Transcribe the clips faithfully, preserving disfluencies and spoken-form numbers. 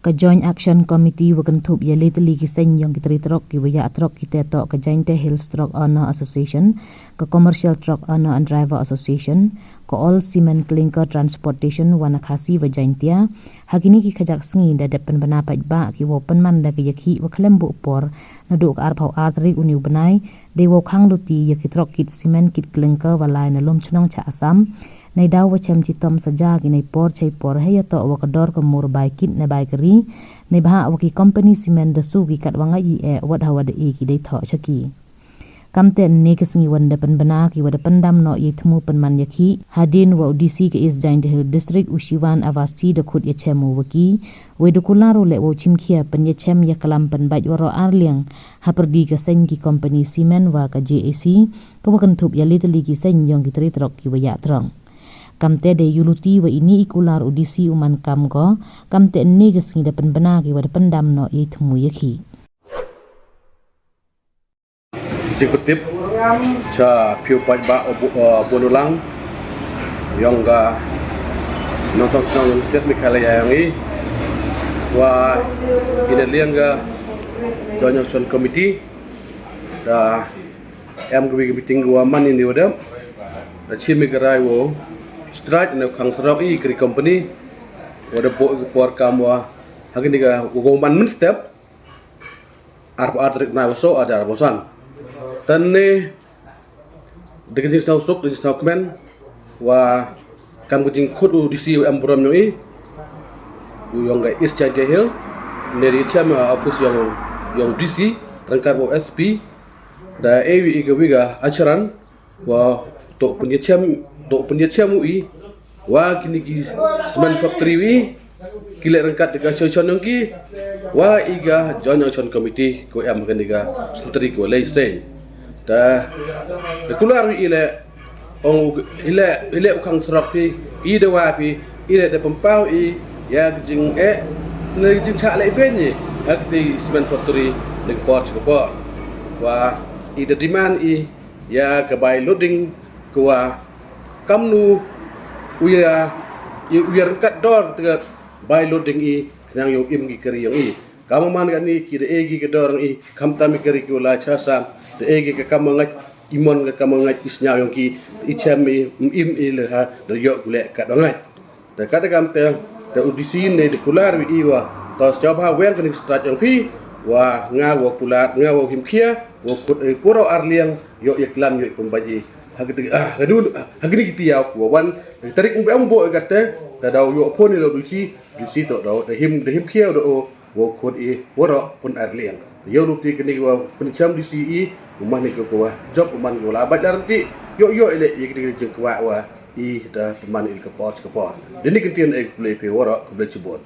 Ka Joint Action Committee wa kynthup ya le tylli ki seng yong ki trai truck ki wa yah truck ki te toh ka Jaintia Hills Truck Owner Association, ka Commercial Truck Owner and Driver Association, ka All Cement Clinker Transportation wa na Khasi wa Jaintia. Ha kini ki khajak sngi da dep pynbna paidbah ki wow pynman da ka yakhih wa khlem buh por, naduh ka arphaw ar tarik uni u bnai, dei wow khang luti ya ki truck kit cement kit clinker wa lai na lum chnong cha Assam. Neidaw wa chem chitom saja ki nei por chei por hei ya toh wa ka dor ka mur bai kit na bai kari, neibhah wa ki company cement da su ki kat wa ngai i e wat hawa da e ki dei thoh cha ki. Kamte ne ka sngi wan da pynbna ki wa da pyndam noh yei thmu pynman yakhih, hadien wa u D C ka East Jaintia Hills District u Shivan Avasthi da khut ya chem u wa ki, wei da kular u leh wow chimkhia pynyachem ya klam pynbait waroh arliang hapyrdi ka seng ki company cement wa ka J A C, ka wa kynthup ya le tylli ki seng yong ki trai truck ki wa yah truck. Kamte dei yooluti wa ini i kular u D C u man kam ko, kamte ne ka sngi da pynbna ki wa da pyndam noh yei thmu yakhih. Jingkutip cha phi u paidbah u bu-, uh, Boon u Lang, yong ka nongchong chnong yong State Meghalaya yong i, wa i na liang ka Joint Action Committee, da em ka wi ka meeting ka wa man ini wa da, da chim i ka rai wow strike na khang surok i kari company, wa da buh i ka por kam wa ha kani ka wa man mynstep, arphaw ar tarik bnai wa soo, ar hajar arphaw san. Te ne da ka jingsngew suk, da ka jingsngew kmen, wa kam ka jingkhut u D C u em burom yong i, u yong ka East Jaintia Hills, ne da chem ha office yong, yong D C ryngkat wa u S P, da e wi i ka wi ka acharan, wa toh pynyachem, toh pynyachem u i wa kini ki cement factory wi, ki leh ryngkat da ka association yong ki, wa i ka Joint Action Committee ko em kani ka century ko lei seng. Da, da kular wi i leh, ong u, i leh, i leh u khang surok phi, i da wa phi, i leh da pynpaw i ya ka jing e, ne ka jingchah leh i ben i ha kati cement factory ne ka por cha ka por. Wa i da demand i ya ka bai loading ka wa kamnu u ya, u ya ryngkat dor te ka bai loading i, khnang yow im ki kari yong i. Kam man kani ki da e ki ka dor yong i, khamtam i kari ki wa lai cha Assam, da e ki ka kam ngait i mon, ka kam ngait i sñiaw yong ki, i chem i, im i le ha, da yoh ku leh kat wa ngait. Te kat kam te, te u D C ne da kular wi i wa, to sñiawbha weng kani ka strike yong phi, wa nga wow kular, nga wow himkhia, wow khut i puro arliang, yoh ya klam, yoh i pynbait i. Ha kati, ah, ha dun, ha kini ki tiaw wa wan, tarik um, um bo i kate, te daw yoh phone i lo D C, D C toh daw, da him, da himkhia da o, wow khut i waroh pun arliang. Yooluti kani wa pynchem D C i, u man i ko ko wa job, u man ko la bait la rynti, yoh, yoh i leh ya kini ki jingkwah wa i da pynman i ka por cha ka por. Dini kyntien e, khublei phi waroh, khublei chibun.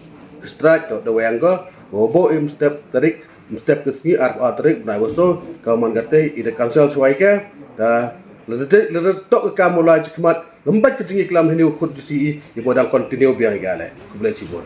Strike toh da weng ko, wow bo i mynstep tarik, mynstep ka sngi arphaw ar tarik bnai wa soo, ka man kate i da cancel chwa i ka, da, lada, lada toh ka kam u lai chakhmat, lymbat ka jingiklam hini u khut D C i, i bo dang continue biang i ka leh. Khublei chibun.